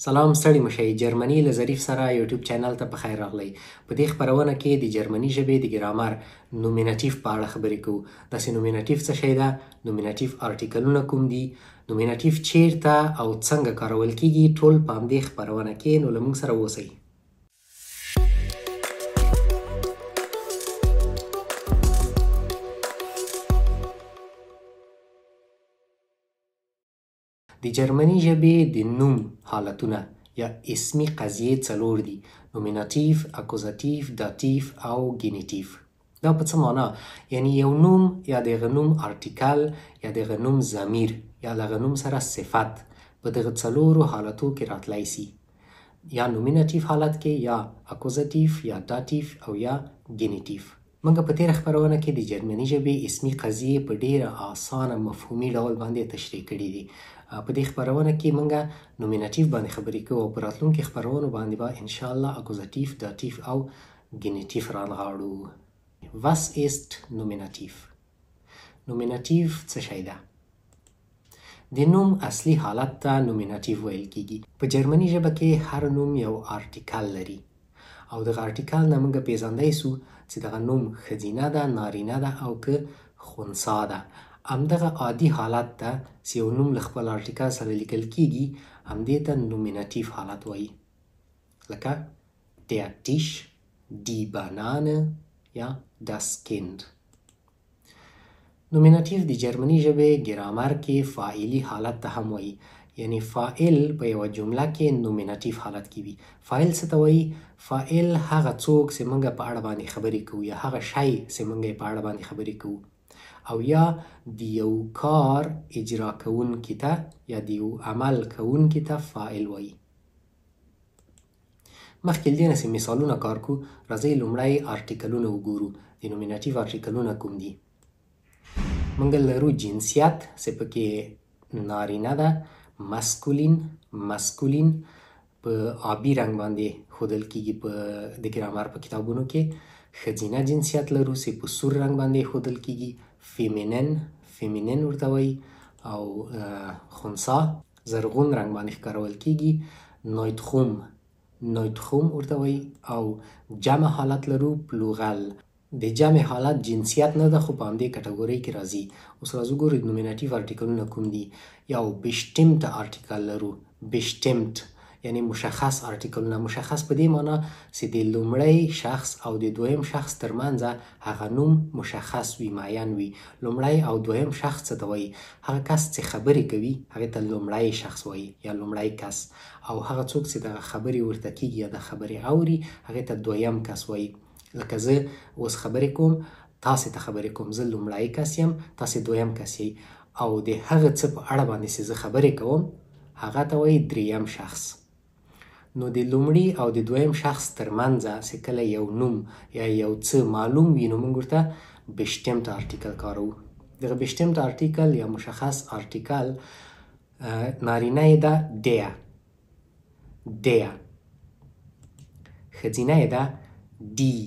سلام ستړي مه شئ، جرمني له ظریف سره یوټیوب چینل ته په خیر راغلئ. په دې خپرونه کې د جرمني ژبې د ګرامر نومیناتیف په اړه خبرې کوو. داسې نومیناتیف څه شی ده، نومیناتیف آرټیکلونه کوم دي، نومیناتیف چیرته او څنګه کارول کیږي، ټول په همدې خپرونه کې. نو له موږ سره اوسئ. د جرمني ژبې د نوم حالتونه یا اسمي قضیې څلور دي: نومیناتیف، اکوزاتیف، داتیف او ګینیتیف. دا په څه معنا؟ یعنی یو نوم یا د هغه نوم آرټیکل یا د هغه نوم ضمیر یا له هغه نوم سره صفت په دغه څلورو حالتو کې راتلی سي، یا نومیناتیف حالت کې، یا اکوزاتیف، یا داتیف او یا ګینیتیف. موږ په تېره خپرونه کې د جرمني ژبې اسمي قضیې په ډېره اسانه مفهومي ډول باندې تشریح کړې دي. په دې خپرونه کې موږ نومیناتیف باندې خبرې کوو او په راتلونکي خپرونو باندې به انشاءالله اکوزاتیف، داتیف او ګینیتیف رانغاړو. Was ist Nominativ؟ نومیناتیف څه شی ده؟ د نوم اصلي حالت ته نومیناتیف ویل کیږي. په جرمني ژبه کې هر نوم یو آرټیکل لري او دغه آرټیکل نه موږ پیژندی سو چې دغه نوم ښځینه ده، نارینه ده او که خنثا ده. همدغه عادي حالت ته چې یو نوم له خپل آرټیکل سره لیکل کیږي، همدې ته نومیناتیف حالت وایي. لکه der Tisch، die Banane یا das Kind. نومیناتیف د جرمني ژبې ګرامر کې فاعلي حالت ته هم وایي، یعنی فاعل په یوه جمله کې نومیناتیف حالت کې وي. فاعل څه ته وایي؟ فاعل هغه څوک چې موږ په اړه باندې خبرې کوو یا هغه شی چې موږ یې په اړه باندې خبرې کوو، او یا د یو کار اجرا کوونکي ته یا د یو عمل کوونکي ته فاعل وایي. مخکې له دې نه چې مثالونه کار کو، راځئ لومړی آرټیکلونه وګورو. د نومیناتیف آرټیکلونه کوم دي؟ موږ لرو جنسیت چې پکې نارینه ده، مسکولین، مسکولین په آبي رنګ باندې ښودل کیږي په د ګرامر په کتابونو کې. ښځینه جنسیت لرو چې په سور رنګ باندې ښودل کیږي، فیمینن، فیمینن ورته وایي، او خنثا زرغون رنګ باندې ښکارول کیږي، نویتخوم، نویتخوم ورته وایي، او جمع حالت لرو پلوغل. د جمع حالت جنسیت نه ده خو په همدې کټګورۍ کې راځي. اوس راځو ګورو نومیناتیف آرټیکلونه کوم دي. یو بشتمت آرټیکل لرو، بشتمت یعنی مشخص آرټیکلونه. مشخص په دې معنا چې د لومړی شخص او د دویم شخص ترمنځ هغه نوم مشخص وي، معین وي. لومړی او دویم شخص څه ته وایي؟ هغه کس چې خبرې کوي هغې ته لومړی شخص وایي یا لومړی کس، او هغه څوک چې دغه خبرې ورته کیږي یا د خبرې اوري هغې ته دویم کس وایي. لکه زه اوس خبرې کوم، تاسې ته خبرې کوم، زه لومړی کس یم، تاسې دویم کس یئ، او د هغه څه په اړه باندې چې زه خبرې کوم هغه ته وایي دریم شخص. نو د لومړي او د دویم شخص ترمنځ چې کله یو نوم یا یو څه معلوم وي نو موږ ورته بشتمت آرټیکل کاروو. دغه بشتمت آرټیکل یا مشخص آرټیکل نارینه یې ده der، der، ښځینه یې ده die،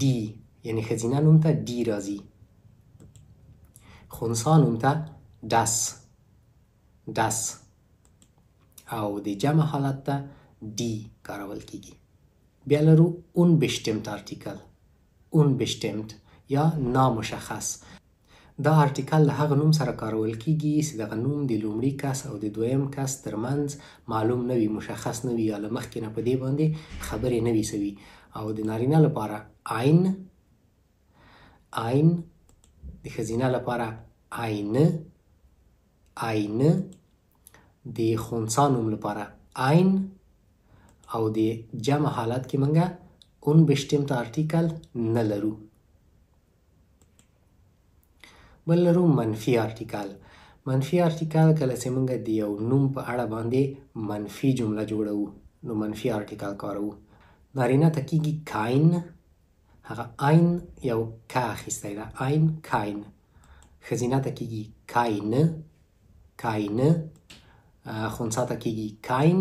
die، یعنی ښځینه نوم ته die راځي، خنثا نوم ته das، das، او د جمع حالت ته die کارول کیږي. بیا لرو unbestimmt آرټیکل، unbestimmt یا نامشخص. دا آرټیکل له هغه نوم سره کارول کیږي چې دغه نوم د لومړي کس او د دویم کس ترمنځ معلوم نه وي، مشخص نه وي، یا له مخکې نه په دې باندې خبرې نه وي سوي. او د نارینه لپاره ein، ein، د ښځینه لپاره eine، eine، د خنثا نوم لپاره ein، او د جمع حالت کې موږ unbestimmt آرټیکل نه لرو. بل لرو منفي آرټیکل. منفي آرټیکل کله چې موږ د یو نوم په اړه باندې منفي جمله جوړوو نو منفي آرټیکل کاروو. نارینه ته کیږي kein، هغه ein یو که اخیستی ده، ein kein. ښځینه ته کیږي keine، keine، خنثا ته کیږي kein،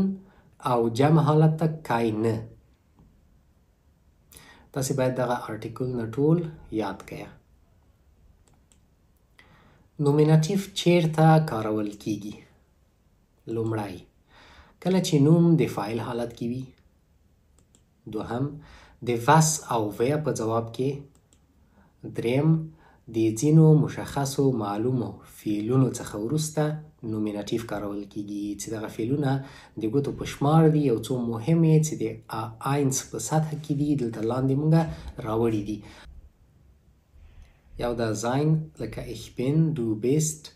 او جمع حالت ته keine. تاسې باید دغه آرټیکلونه ټول یاد کړئ. نومیناتیف چیرته کارول کیږي؟ لومړی کله چې نوم د فاعل حالت کې وي. دوهم، د was او wer په ځواب کې. دریم، د ځینو مشخصو معلومو فعلونو څخه وروسته Nominativ کارول کیږي، چې دغه فعلونه د ګوتو په شمار دي او څو مهمې چې د A1 په سطح کې دي دلته لاندې مونږ راوړي دي. یو دا sein لکه ich bin، du bist،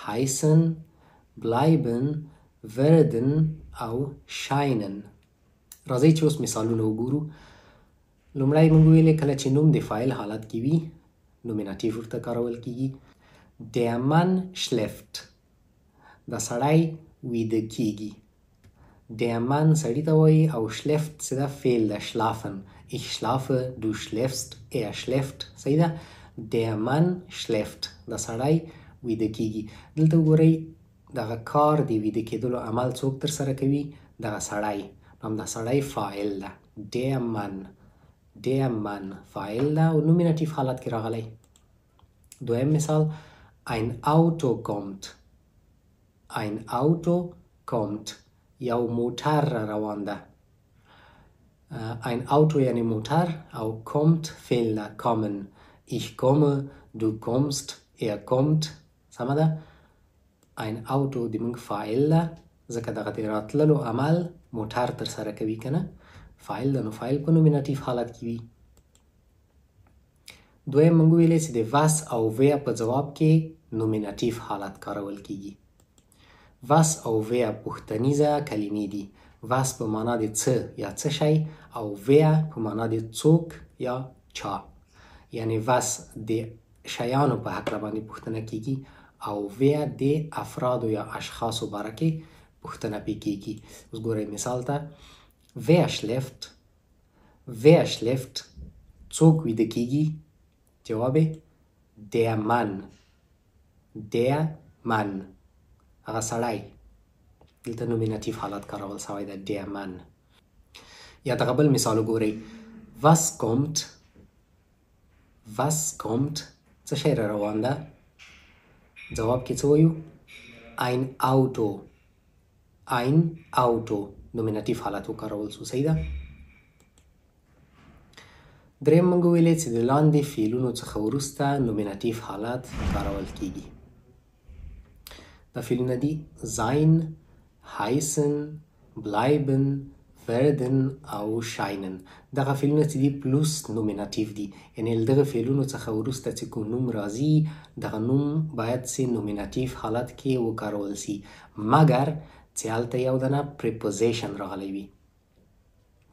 heißen، bleiben، werden او scheinen. راځئ چې اوس مثالونه وګورو. لومړی موږ ویلې کله چې نوم د فاعل حالت کې وي Nominativ ورته کارول کیږي. Der Mann schläft، دا سړی ویده کیږي. Der Mann سړي ته وایي او schläft څه ده؟ فعل ده، schlafen. Ich schlafe، du schläfst، er schläft. صحیح ده. Der Mann schläft، دا سړی ویده کیږي. دلته وګورئ دغه کار د ویده کېدلو عمل څوک ترسره کوي؟ دغه سړی. نو همدا سړی فاعل ده. Der Mann، der Mann فاعل ده او Nominativ حالت کې راغلی. دویم مثال، ein Auto kommt، ein Auto kommt، یو موټر را روان ده. ein Auto یعنی موټر او kommt فعل ده، kommen. Ich komme، du kommst، er kommt. سمه ده. ein Auto د موږ فاعل ده، ځکه دغه د راتللو عمل موټر ترسره کوي که نه، فاعل ده، نو فاعل په Nominativ حالت کې وي. دویم موږ ویلې چې د was او wer په ځواب کې Nominativ حالت کارول کیږي. was او wer پوښتنیزه کلمې دي. was په معنا د څه یا څه شی او wer په معنا د څوک یا چا. یعنی was د شیانو په هکله باندې پوښتنه کیږي او wer د افرادو یا اشخاصو باره کې پوښتنه پې کیږي. اوس ګورئ مثال ته، wer schläft، wer schläft، څوک ویده کیږي؟ جواب یې der Mann، der Mann، هغه سړی. دلته Nominativ حالت کارول سوی ده، der Mann. یا دغه بل مثال وګورئ، was kommt، was kommt، څه شی را روان ده؟ ځواب کې څه وایو؟ ein Auto، ein Auto، Nominativ حالت وکارول سو. صحیح ده. دریم موږ ویلې چې د لاندې فعلونو څخه وروسته Nominativ حالت کارول کیږي. دا فعلونه دي sein، heißen، bleiben، werden او scheinen. دغه فعلونه چې دي plus Nominativ دي، یعنې له دغه فعلونو څخه وروسته چې کوم نوم راځي دغه نوم باید چې Nominativ حالت کې وکارول سي، مګر چې هلته یو دنه preposition راغلی وي.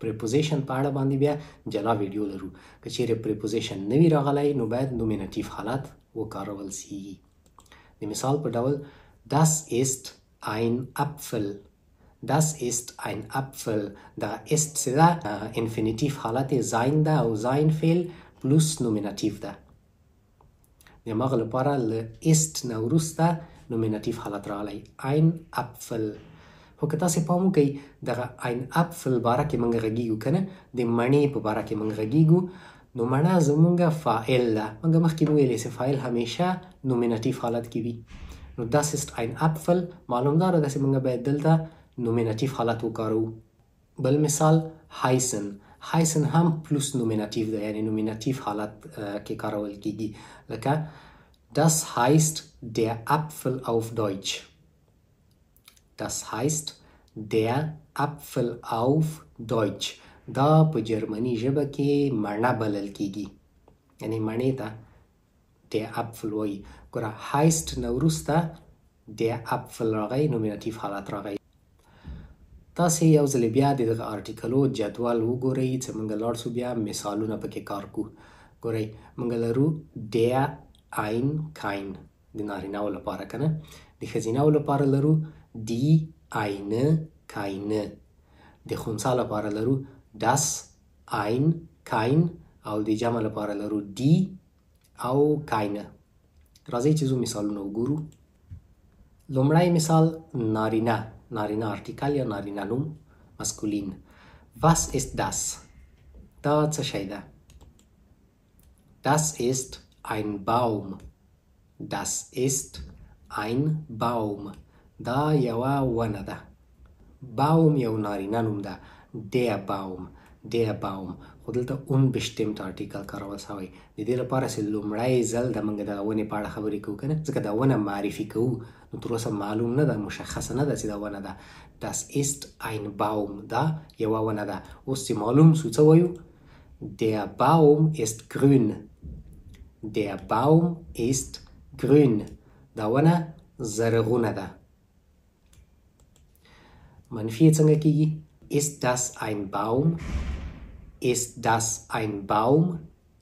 preposition په اړه باندې بیا جلا ویډیو لرو. که چیرې preposition نه وي راغلی نو باید Nominativ حالت وکارول سي. د مثال په ډول das ist ein Apfel، das ist ein Apfel. دغه ist څه ده؟ Infinitiv حالت یې sein ده او sein فعل plus Nominativ ده. د هماغه لپاره له ist نه وروسته Nominativ حالت راغلی، ein Apfel. خو که تاسې پام وکړئ دغه ein Apfel باره کې موږ غږیږو که نه، د مڼې په باره کې موږ غږیږو، نو مڼه زموږ فاعل ده. موږ مخکې وویلې چې فاعل همیشه Nominativ حالت کې وي. نو das ist ein Apfel معلومداره ده چې موږ باید دلته Nominativ حالت وکاروو. بل مثال heißen، heißen هم plus Nominativ ده، یعنی Nominativ حالت کې کارول کیږي. لکه das heißt der Apfel auf Deutsch، das heißt der Apfel auf Deutsch. دا په جرمني ژبه کې مڼه بلل کیږي، یعنی مڼې ته der Apfel وایي. ګوره heißt نه وروسته der Apfel راغی، Nominativ حالت راغی. تاسې یو ځل بیا د دغه آرټیکلو جدول وګورئ چې موږ لاړ سو بیا مثالونه پکې کار کو. ګورئ موږ لرو der، ein، kein د نارینهو لپاره که نه، د ښځینهو لپاره لرو die، eine، keine، د خنثی لپاره لرو das، ein، kein او د جمع لپاره لرو die او keine. راځئ چې ځو مثالونه وګورو. لومړی مثال نارینه، نارینه آرټیکل یا نارینه نوم Maskulin. Was ist das؟ دا څه شی ده؟ Das ist ein Baum، das ist ein Baum، دا یوه ونه ده. Baum یو نارینه نوم ده، der Baum، der Baum، خو دلته unbestimmt Artikel کارول شوی د دې لپاره چې لومړی ځل د موږ دغه ونې په اړه خبرې کوو که نه، ځکه دا ونه معرفي کوو نو تر اوسه معلوم نه ده، مشخصه نه ده چې دا ونه ده. Das ist ein Baum، دا یوه ونه ده. اوس چې معلوم سو څه وایو؟ Der Baum ist grün، der Baum ist grün، دا ونه زرغونه ده. منفي یې څنګه کیږي؟ Ist das ein Baum؟ Ist das ein Baum؟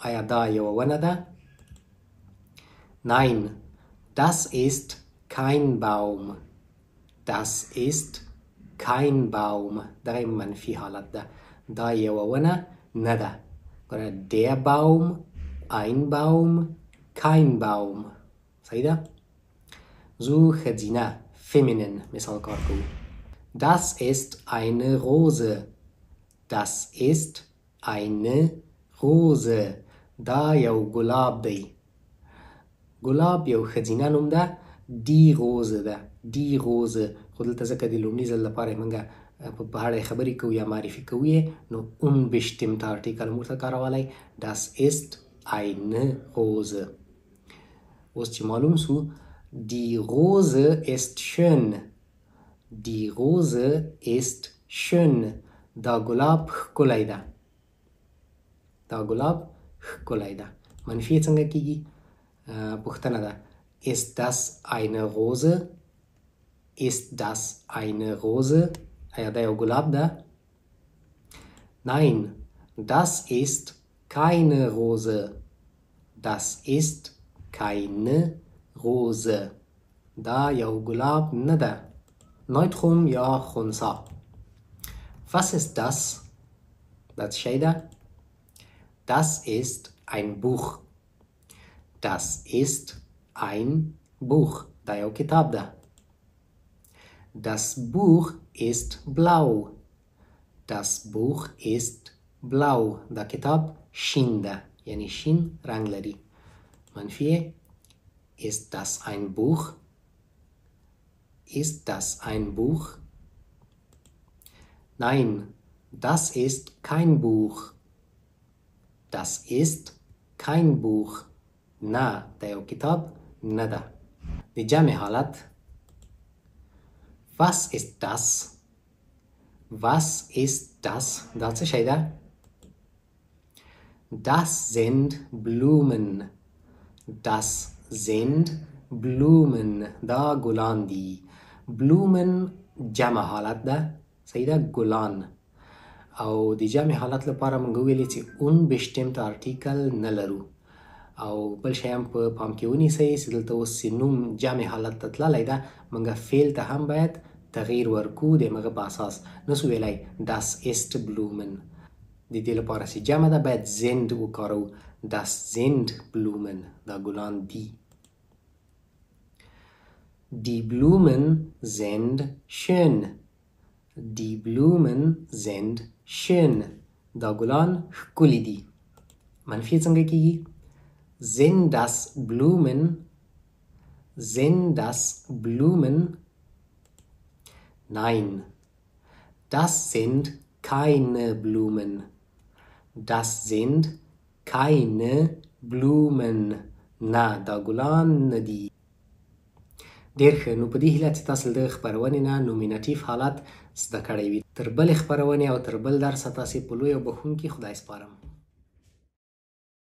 آیا دا یوه ونه ده؟ Nein, das ist kein Baum. Das ist kein Baum. دغه یې منفي حالت ده، دا یوه ونه نه ده. ګوره der Baum، ein Baum، kein Baum. صحیح ده؟ ځو ښځینه feminin مثال کار کوو. Das ist eine Rose. Das ist eine Rose. دا یو ګلاب دی. ګلاب یو ښځینه نوم ده، die Rose ده، die Rose. خو دلته ځکه د لومړي ځل لپاره موږ په اړه یې خبرې کوو یا معرفي کوو یې، نو unbestimmt Artikel موږ ورته کارولی. Das ist eine Rose. اوس چې معلوم سو، die Rose ist schön. Die Rose ist schön. دا ګلاب ښکلی ده، دا ګلاب ښکلی ده. منفي یې څنګه کیږي؟ پوښتنه ده. Ist das eine Rose؟ Ist das eine Rose؟ آیا دا یو ګلاب ده؟ Nein, das ist keine Rose. Das ist keine Rose. دا یو ګلاب نه ده. Neutrum یا خنثی. Was ist das؟ دا څه شی ده؟ Das ist ein Buch. Das ist ein Buch. دا یو کتاب ده. Das Buch ist blau. Das Buch ist blau. دا کتاب شین ده، یعنی شین رنګ لري. منفي ist das ein Buch؟ Ist das ein Buch؟ Nein, das ist kein Buch. Das ist kein Buch. نه، دا یو کتاب نه ده. د جمع حالت. Was ist das؟ Was ist das؟ دا څه شی ده؟ Das sind Blumen. Das sind Blumen. دا ګلان دي. Blumen جمع حالت ده، صحیح ده؟ ګلان. او د جمع حالت لپاره موږ وویلې چې unbestimmt Artikel نه لرو. او بل شی هم په پام کې ونیسئ چې دلته اوس چې نوم جمع حالت ته تللی ده، موږ فعل ته هم باید تغییر ورکو د هغه په اساس. نسو ویلی das ist Blumen. د دې لپاره چې جمع ده باید sind وکاروو. Das sind Blumen. دا ګلان دي. Die Blumen sind schön. Die Blumen sind schön. دا ګلان ښکلي دي. منفي څنګه کیږي؟ Sind das Blumen؟ Sind das Blumen؟ Nein, das sind keine Blumen. Das sind keine Blumen. نه، دا ګلان نه دي. ډېر ښه، نو په دې هیله چې تاسو له دغه خپرونې نه نومیناتیف حالت زده کړی وي. تر بلې خپرونې او تر بل درسه تاسې په لوی او بښونکي خدای سپارم.